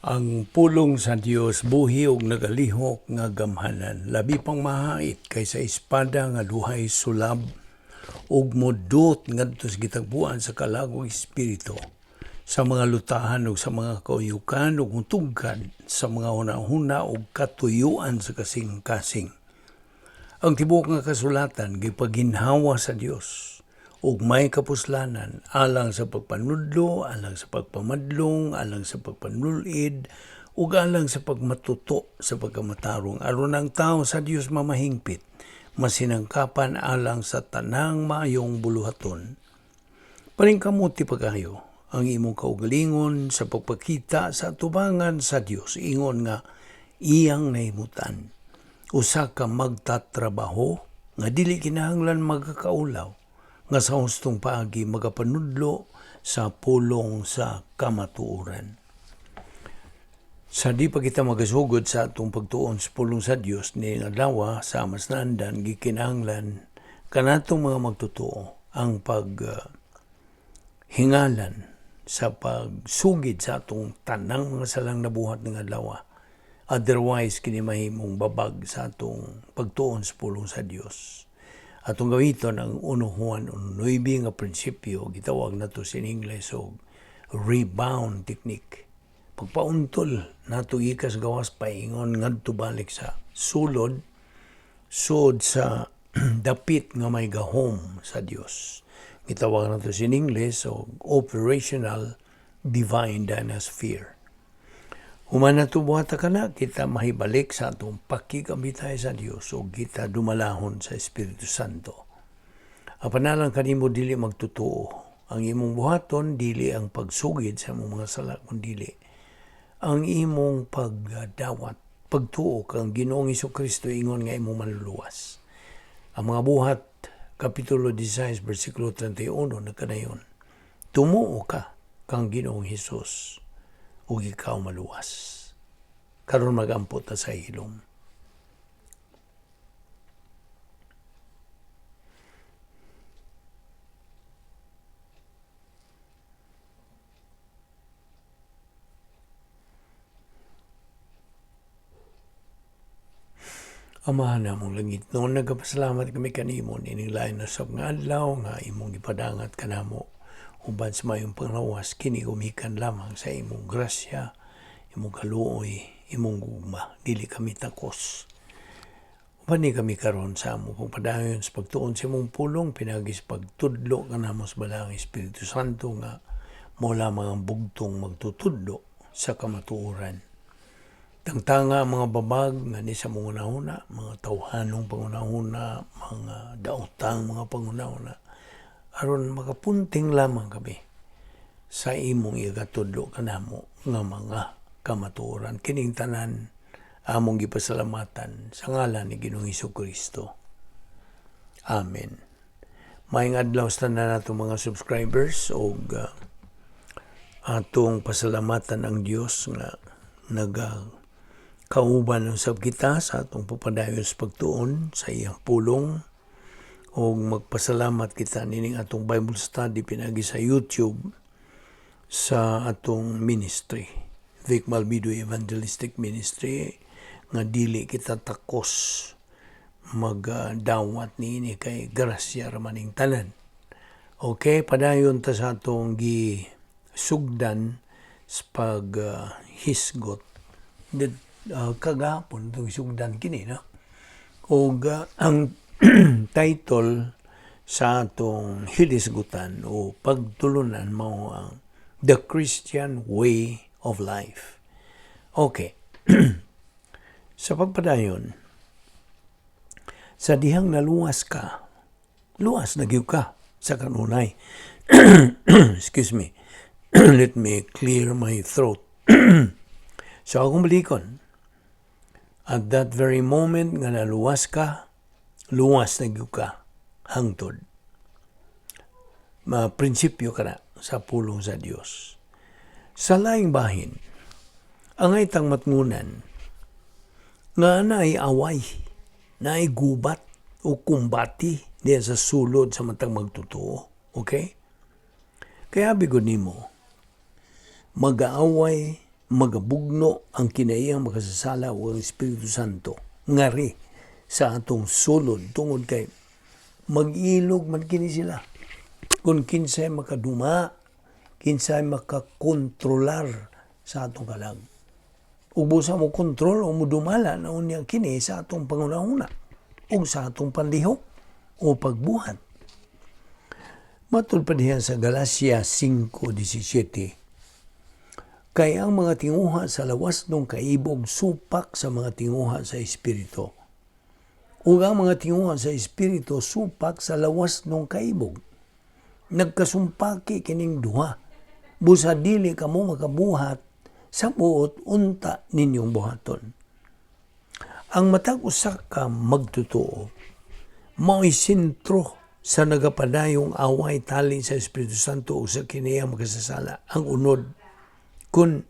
Ang pulong sa Dios buhi ug nagalihok nga gamhanan, labi pang mahait kaysa espada nga duhay sulab ug modot ngadto sa gitagbuan sa kalag ug espiritu, sa mga lutahan ug sa mga kauyukan, ug mutugkad sa mga hunahuna ug katuyuan sa kasing-kasing. Ang tibuok nga kasulatan gipaginhawa sa Dios ug may kapuslanan alang sa pagpanudlo, alang sa pagpamadlong, alang sa pagpanulid, ug alang sa pagmatuto sa pagkamatarong, aron ang tao sa Dios mamahingpit, masinangkapan alang sa tanang maayong buluhaton. Paningkamuti pag-ayo ang imong kaugalingon sa pagpakita sa atubangan sa Dios ingon nga iyang nahimutan. Usa ka magtatrabaho nga dili kinahanglan magakaulaw, nga sa hustong paagi magapanudlo sa pulong sa kamatuoran. Sa di pa kita magasugod sa atong pagtuon sa pulong sa Dios ni adlaw sa mas naandan, gikinahanglan kanatong mga magtotoo ang pag hingalan sa pagsugid sa atong tanang mga salang nabuhat ng adlaw. Otherwise, kini mahimong babag sa atong pagtuon sa pulong sa Dios. Atong gamiton ang 1 Juan 1:9 nga prinsipyo, gitawag nato sa Ingles og rebound technique. Pagpauntol nato gikas gawas paingon ngadto balik sa sulod, sud sa dapit nga may gahom sa Dios. Gitawag nato sa Ingles og operational divine dynasphere. Human nato buhata kana, kita mahibalik sa atong pakigambitay sa Dios o kita dumalahon sa Espiritu Santo. Ang panalang kanimo dili magtotoo. Ang imong buhaton dili ang pagsugid sa imong mga sala, kundili ang imong pagdawat, pagtuo kang Ginoong Hesukristo ingon nga imong manluluwas. Ang mga Buhat kapitulo 16 bersikulo 31 nagkanayon, tumuo ka kang Ginoong Hesus ug ikaw maluwas. Karon magampo ta sa hilom. Amahan namong langit noon, nagapasalamat kami kanimo nining lain na sab nga adlaw nga imong gipadangat kanamo uban sa mayong panglawas. Kini gumikan lamang sa imong grasya, imong kaluoy, imong gugma. Dili kami takos. Uban ni kami karon sa among pagpadayon sa pagtuon sa imong pulong, pinaagi sa pagtudlo kanamo sa Balaang Espiritu Santo nga mao lamang ang bugtong magtutudlo sa kamatuoran. Tangtanga ang mga babag nga ni sa mga hunahuna, mga tawhanong pangunahuna, mga daotang mga pangunahuna, aron makapunting lamang kami sa imong igatudlo kanamo nga mga kamatuoran. Kining tanan among gipasalamatan sa ngalan ni Ginoong Hesukristo. Amen. Maayong adlaw sa tanan natong mga subscribers og atong pasalamatan ang Dios nga naga kauban usab kita sa atong pagpadayon sa pagtuon sa iyang pulong, og magpasalamat kita nining atong Bible study pinaagi sa YouTube sa atong ministry, Vic Malvido Evangelistic Ministry, nga dili kita takos magdawat niini kay grasya ra maning tanan. Okay, padayon ta sa atong gisugdan sa paghisgot. Kagahapon itong sugdan kini, no? Og ang title sa atong hilisgutan o pagtulunan mao ang The Christian Way of Life. Okay. Sa pagpadayon, sa dihang naluwas ka, luwas na gyud ka sa kanunay. Excuse me. Let me clear my throat. So akong balikon, at that very moment nga naluwas ka, luwas na gyud ka hangtod. Ma-prinsipyo ka na sa pulong sa Dios. Sa laing bahin, angay tang matngunan nga naay away, naay gubat o kumbati diya sa sulod sa matang magtotoo. Okay? Kaya bigod nimo, mag-aaway Magabugno ang kinaiyang makasasala o ang Espiritu Santo ngari sa atong sulod tungod kay mag-ilog man kini sila kung kinsay makaduma, kinsay makakontrolar sa atong kalag. Ug busa mo kontrol o mudumala na unya kini sa atong pangunahuna ug sa atong panlihok o pagbuhat. Matud pa diha sa Galacia 5:17, kay ang mga tinguha sa lawas ng kaibog supak sa mga tinguha sa Espiritu. Ug ang mga tinguha sa Espiritu supak sa lawas ng kaibog. Nagkasumpaki kining duha. Busa dili kamo makabuhat sa buot unta ninyong buhaton. Ang matag usa ka magtotoo mao'y sentro sa nagapadayong away tali sa Espiritu Santo o sa kiniyang makasasala, ang unod. Kung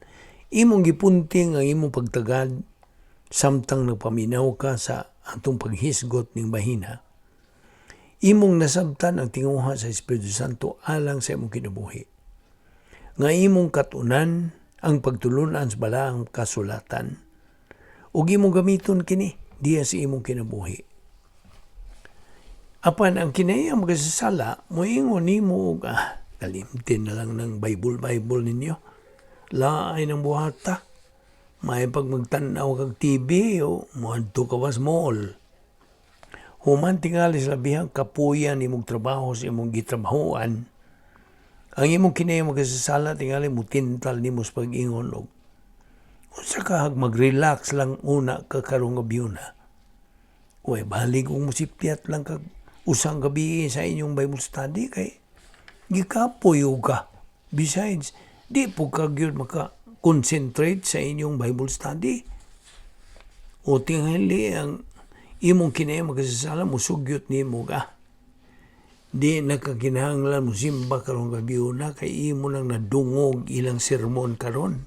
imong gipunting ang imong pagtagad samtang nagpaminaw ka sa atong paghisgot ning bahina, imong nasabtan ang tinguha sa Espiritu Santo alang sa imong kinabuhi. Nga imong katunan ang pagtulunan sa balaang kasulatan ug imong gamiton kini diya sa imong kinabuhi. Apan ang kinahiyang makasasala, moingon nimo og kalimtin na lang ng Bible Bible ninyo. Laay ng buhata. May pag magtan-aw kag TV o moadto ka ba sa mall. Human tingali sa labihang kapuyan imong trabaho sa imong gitrabahoan, ang imong kinahiyang makasasala tingali mutintal nimo sa pag-ingon og unsa ka mag-relax lang una ka karong gabiuna. Uy, balig kung musipyat lang kag usang gabi sa inyong Bible study kay gikapoy ka. Besides, di po ka gyud maka-concentrate sa inyong Bible study. O tingali ang imong kinaya makasasala, musugyot nimo ka. Di nakakinahanglan mo simba karong gabi na kay imo nang nadungog ilang sermon karon.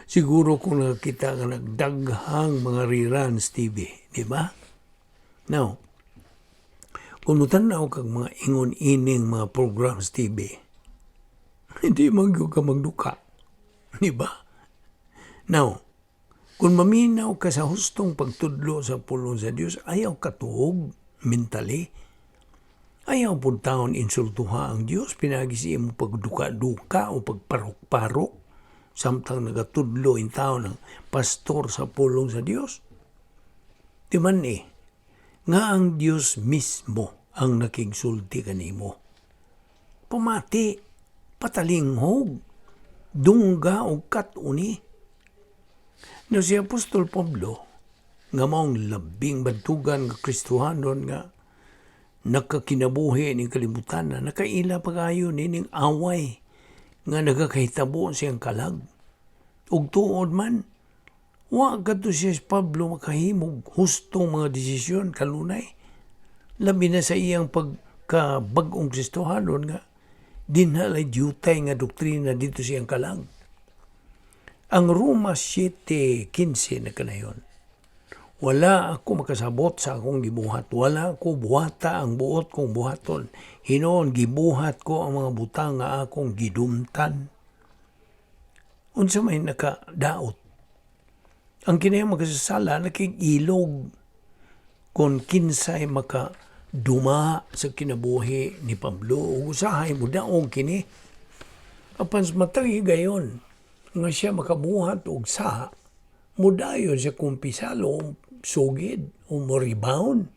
Siguro kung nakakita ka nagdaghang mga reruns TV, di ba? Now, kung mutanaw kag mga ingon ining mga programs TV, hindi man gyud ka magduka. Di ba? Now, kung maminaw ka sa hustong pagtudlo sa pulong sa Dios, ayaw katuog mentally. Ayaw pud taon insultuha ang Dios pinagi sa imong pagduka-duka o pagparok-parok samtang nagatudlo in taon ng pastor sa pulong sa Dios. Di man eh, nga ang Dios mismo ang nakigsulti kanimo. Pamati, patalinghog, dungga o kat-uni. No si Apostol Pablo, nga maong labing bantugan nga Kristohanon nga nakakinabuhi ning kalibutan na nakaila pagayo nining away nga nagakahitabo siyang kalag. Ug tuod man, wa kadto siya si Pablo makahimog hustong mga desisyon kalunay. Labi na sa iyang pagkabag-ong Kristohanon nga dinhalay dyutay nga doktrina dito siyang kalag. Ang Roma 7:15 na kanayon. Wala ako makasabot sa akong gibuhat. Wala ko buhata ang buot kong buhaton. Hinoon, gibuhat ko ang mga butang nga akong gidumtan. Unsa may nakadaot? Ang kinayang makasasala nakig-ilog kung kinsay maka duma sa kinabuhi ni Pablo ug usahay mo daog kini. Apan sa matag higayon nga siya makabuhat og sa mudayon siya kumpisal o sugid o mo rebound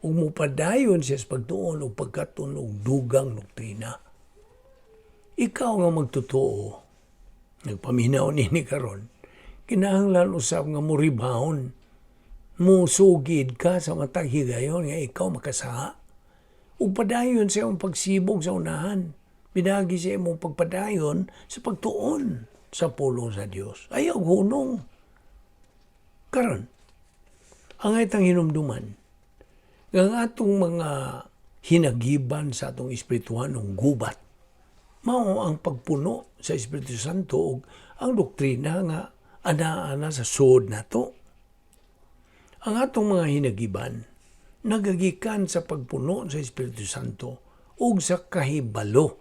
ug mupadayon siya sa pagtuon og pagkaton og dugang doktrina. Ikaw nga magtotoo, nagpaminaw nini karon, kinahanglan usab nga mo rebound, mo sugid ka sa matag higayon nga ikaw makasaha. Ug padayon sa imong pagsibog sa unahan. Binagi sa imong pagpadayon sa pagtuon sa pulong sa Dios. Ayaw hunong. Karon, ang itang hinumduman, nga ang atong mga hinagiban sa atong espirituhanong gubat, mao ang pagpuno sa Espiritu Santo ug ang doktrina nga ana-ana sa sud nato. Ang atong mga hinagiban nagagikan sa pagpuno sa Espiritu Santo ug sa kahibalo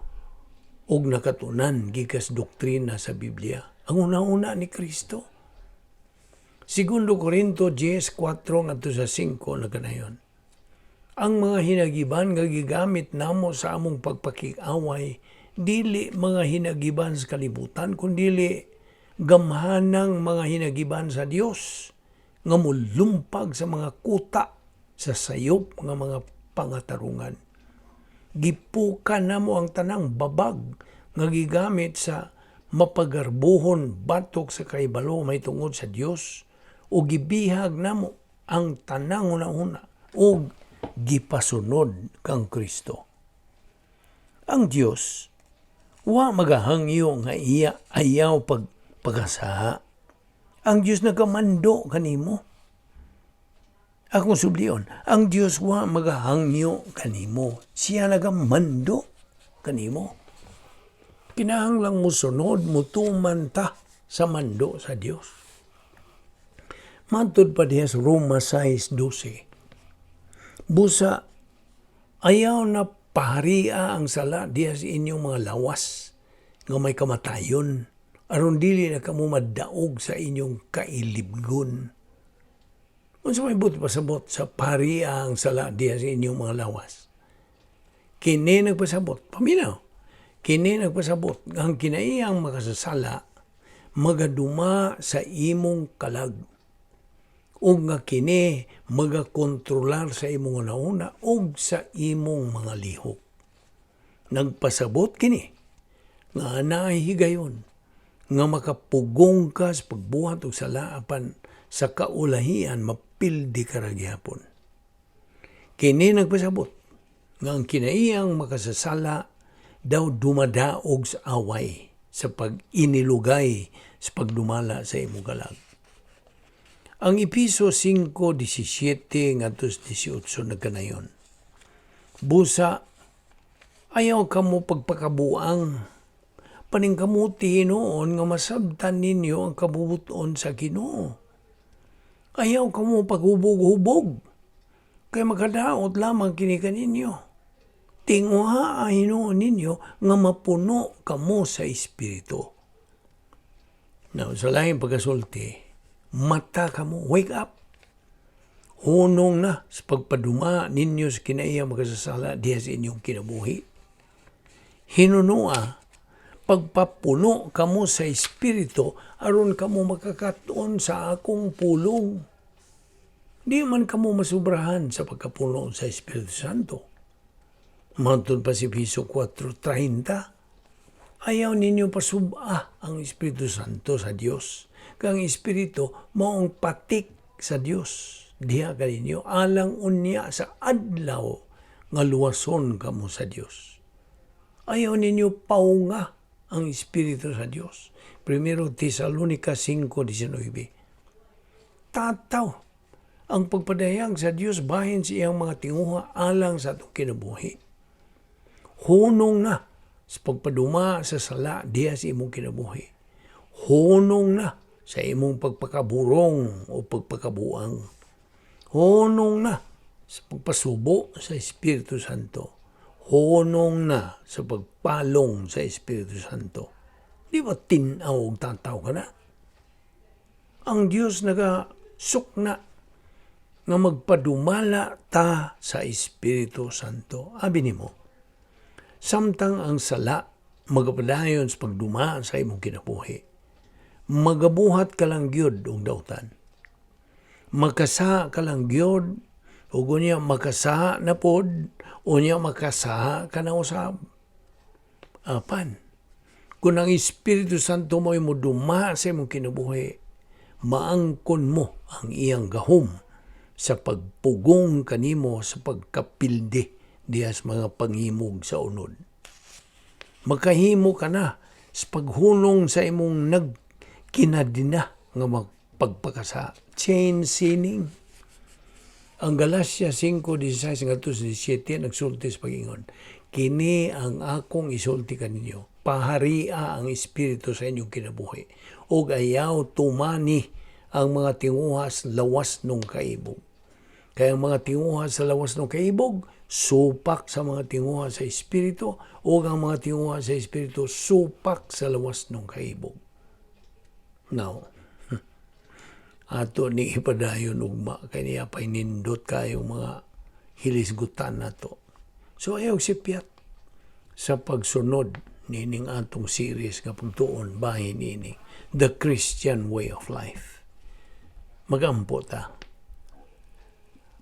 ug nakatunan gikas doktrina sa Biblia. Ang una-una ni Kristo. Segundo Corinto 10:4 ngadto sa 5 nagkanayon. Ang mga hinagiban nga gigamit namo sa among pagpakig-away, dili mga hinagiban sa kalibutan, kundili gamhanang mga hinagiban sa Dios nga molumpag sa mga kuta sa sayop nga mga pangatarungan. Gipukan namo ang tanang babag nga gigamit sa mapagarbuhon batok sa kahibalo mahitungod sa Dios, o gibihag namo ang tanang hunahuna ug gipasunod kang Kristo. Ang Dios wa magahangyo nga iya ayaw pagkasaha. Ang Dios nagamando kanimo. Akong sublion, ang Dios wa magahangyo kanimo. Siya nagamando kanimo. Kinahanglang musunod, mutuman ta sa mando sa Dios. Matod pa diha sa Roma 6:12. Busa, ayaw na paharia ang sala diha sa inyong mga lawas nga may kamatayon, aron dili na kamo madaog sa inyong kailibgon. Unsa may buot pasabot sa paharia ang sala diha sa inyong mga lawas? Kini nagpasabot, paminaw, kini nagpasabot, ang kinaiyang makasasala, magaduma sa imong kalag, ug nga kini magakontrolar sa imong hunahuna ug sa imong mga lihok. Nagpasabot kini nga naay higayon nga makapugong ka sa pagbuhat og sala, apan sa kaulahian mapildi ka ra gihapon. Kini nagpasabot nga ang kinaiyang makasasala daw dumadaog sa away sa pag-inilugay sa pagdumala sa imong kalag. Ang Epeso 5:17 ngadto sa 18 nagkanayon. Busa, ayaw kamo pagpakabuang. Paningkamuti hinuon nga masabtan ninyo ang kabubuton sa Ginoo. Ayaw kamo paghubog-hubog. Kay makadaot lamang kini kaninyo. Tinguha hinuon ninyo nga mapuno kamo sa Espiritu. Now, sa lahing pagkasulti, mata kamo, wake up. Hunong na sa pagpaduma ninyo sa kinaiya makasasala diha sa inyong kinabuhi. Hinunua, pagpapuno kamo sa Espiritu aron kamo makakatuon sa akong pulong. Di man kamo masubrahan sa pagkapuno sa Espiritu Santo. Matod pa si Efeso 4:30, ayaw ninyo pasub-a ang Espiritu Santo sa Dios. Kang Espiritu maong patik sa Dios diha kaninyo alang unya sa adlaw nga luwason kamo sa Dios. Ayaw ninyo paunga ang Espiritu sa Dios. Primero Tesalonica 5:19. Tataw ang pagpadayag sa Dios bahin sa iyang mga tinguha alang sa atong kinabuhi. Hunong na sa pagpaduma sa sala diha sa imong kinabuhi. Hunong na sa imong pagpakaburong o pagpakabuang. Hunong na sa pagpasubo sa Espiritu Santo. Hunong na sa pagpalong sa Espiritu Santo. Di ba tin-aw og tataw ka na? Ang Dios nagasukna nga magpadumala ta sa Espiritu Santo. Abi nimo, samtang ang sala magapadayon sa pagduma sa imong kinabuhi, magabuhat ka lang gyud og dautan. Makasa ka lang gyud, ug unya makasa na pod, unya makasa ka na usab. Apan, kung ang Espiritu Santo mo ay moduma sa imong kinabuhi, maangkon mo ang iyang gahom sa pagpugong kanimo sa pagkapildi diha sa mga pangimog sa unod. Makahimo ka na sa paghunong sa imong nagkinadina nga magpagpakasa. Chain sinning. Ang Galatia 5:16 ngadto sa 17 nagsulti sa pag-ingon. Kini ang akong isulti kaninyo. Paharia ang Espiritu sa inyong kinabuhi. Ug ayaw tumani ang mga tinguhas lawas nung kaibog. Kay ang mga tinguha sa lawas ng kaibog, supak sa mga tinguha sa Espiritu, o ang mga tinguha sa Espiritu, supak sa lawas ng kaibog. Now, ato ni ipadayon ugma kay niya pay nindot kayong mga hilisgutan nato. So ayaw sipyat sa pagsunod nining atong series nga pagtuon bahin nini, The Christian Way of Life. Magampo ta.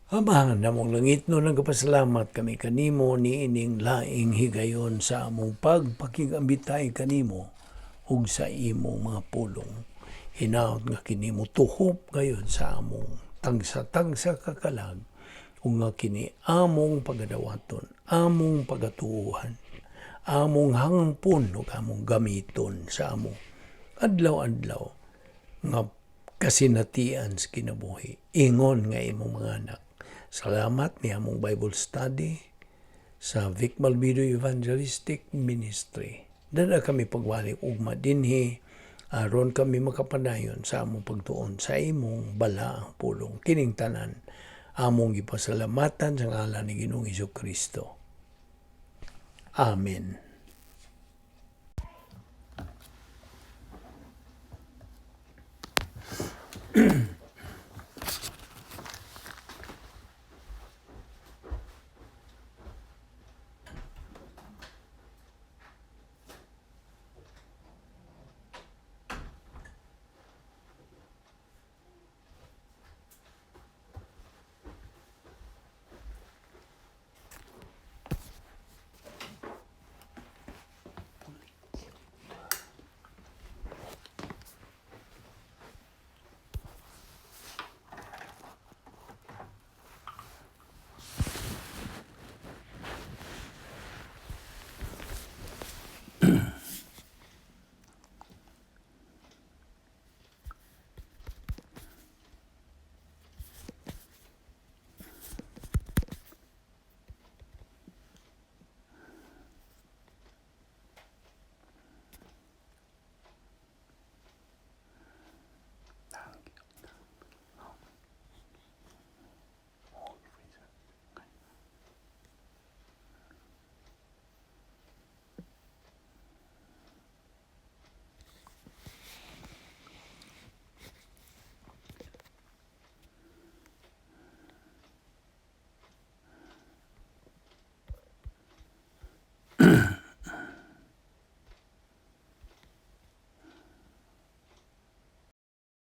Ama namong langitnon, nagapasalamat kami kanimo niining laing higayon sa among pagpakigambitay kanimo ug sa imong mga pulong. Hinaot nga kini motuhop gayon sa among tagsa-tagsa ka kalag ug nga kini among pagadawaton, among pagatuohan, among hangpon ug among gamiton sa among adlaw-adlaw nga kasinatian sa kinabuhi ingon nga imong mga anak. Salamat ni among Bible study sa Vic Malvido Evangelistic Ministry. Dala kami pagwali ugma dinhi aron kami makapadayon sa among pagtuon sa imong balaang pulong. Kining tanan among gipasalamatan sa ngalan ni Ginoong Kristo. Amen.